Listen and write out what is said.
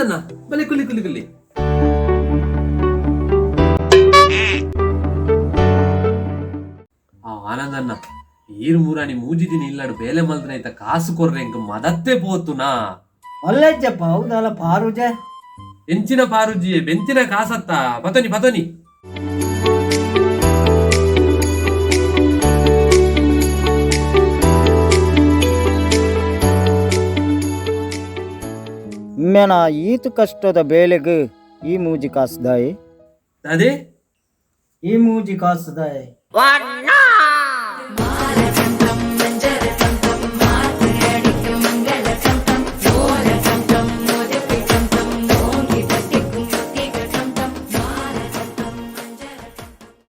ಆನಂದಣ್ಣ, ಬಲೆ ಕುಲ್ಲಿ ಕುಲ್ಲಿ ಕುಲ್ಲಿ. ಆ ಆನಂದಣ್ಣ, ಈರ್ ಮೂರಾಣಿ ಮೂಜಿ ದಿನ ಇಲ್ಲಡು ಬೇಲೆ ಮಲ್ದನೈತ ಕಾಸು ಕೊರ್ರೆ ಎಂಕ್ ಮದತ್ತೆ ಪೋತುನಾ. ಮಲ್ಲೆಜ್ಜಪ್ಪ, ಹೌದಲ್ಲ ಪಾರುಜೆ? ಎಂಚಿನ ಪಾರುಜಿ, ಬೆಂಚಿನ ಕಾಸತ್ತ ಪತೋನಿ ಪತೋನಿ. ಮೆನ ಈತು ಕಷ್ಟದ ಬೇಲೆಗ್ ಈ ಮೂಜಿ ಕಾಸುದಾಯಿ? ಅದೇ. ಈ ಮೂಜಿ ಕಾಸುದಾಯಿ.